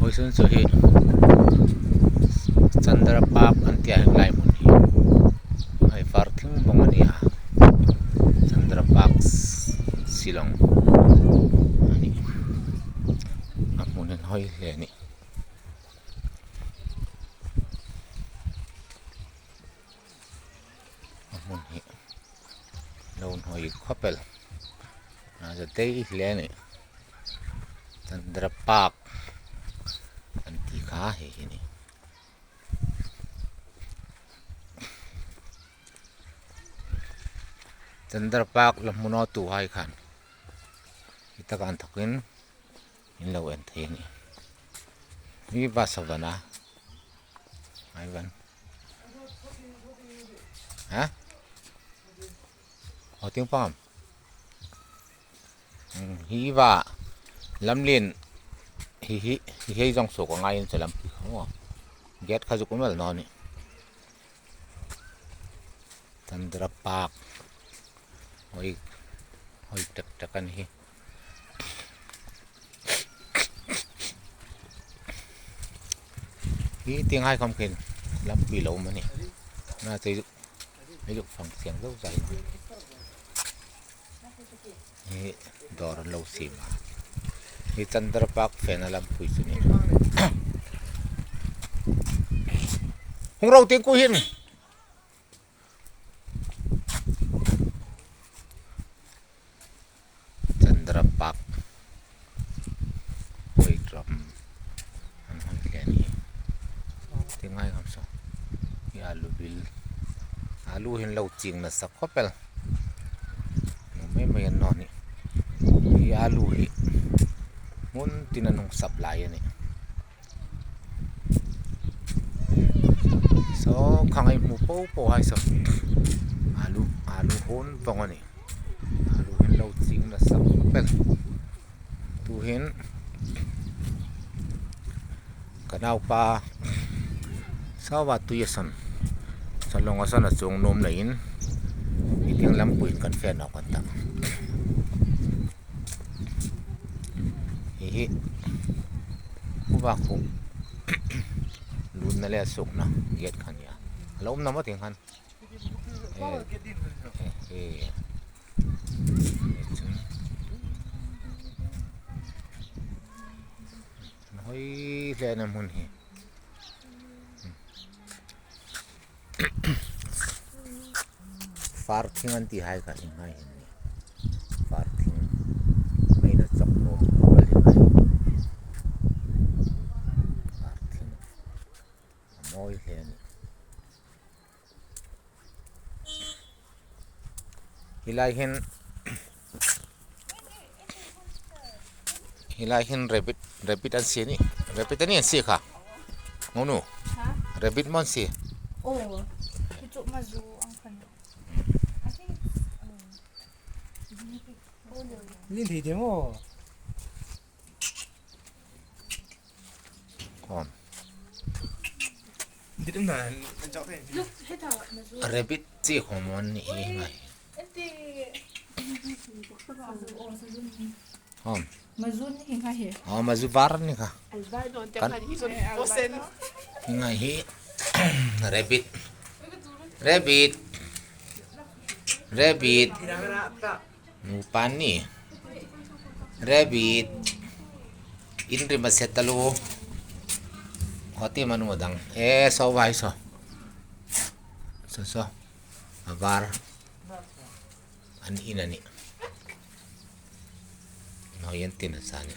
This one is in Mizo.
Hawisawn chu hi Chandra park an tih a helai hmun hi hei far thing bawng a ni a Chandra park Shillong a ni a hmun an hawi hle a ni. A hmun hi lo hnuai khawp el a za tei hle a ni Chandra park an tih kha hei hi a ni. Chandra park la hmun aw tu ai khan heta kan thawk in. In lo en thei a ni hi bus a van a ai van ha aw ting pam hi va lam lian hi hi hi hei zawng sawk a ngai in chaw lam pui kha maw gate kha zuk awm lo a ni Chandra park hawi hawi tek tek a ni hi. Hi tiang hai kham khin lampui lo awm a ni na chei chu hei chu fang chiang deuh zai hi dawr an lo siam a hi Chandra park fan a lampui chu ni hung ro ting ku hin. Chandra park hawi ram an hawi hle a ni tingai ang saw hi alu bil alu hi an lo ching nasa khawp e hmu mai mai an awm a ni hi alu hi hmun tin an supply a ni. Saw khangai hmu fo pawh hai saw alu alu hawn vang a ni alu hi an lo ching nasa khawp e tuhin ka naupa sawa tui a sawn sawn lawng a sawn a chuang nuam laiin mihring lampuiin kan fan ah kan dah hei hi uva khuh lunna leh a sukna gate kha a ni a a lo awm na maw tiang khan hei hawi hle a ni a hmun hi. Far thing an tih hai kha hi ngai hi ni far thing main a chawk nuam khawp a ni mai far thing a mawi hle a ni helai hian helai hian rabbit rabbit an si a ni rabbit a ni an si kha maw nu rabbit maw an si. Rabbit chi khawm an nih hi ngai aw mazu var a ni kha ngai hi rabbit rabbit rabbit nupa an ni rabbit in rim a set alu aw ti manu a dang e saw vai saw saw saw a var an in a nih hnuai an ti nasa a ni.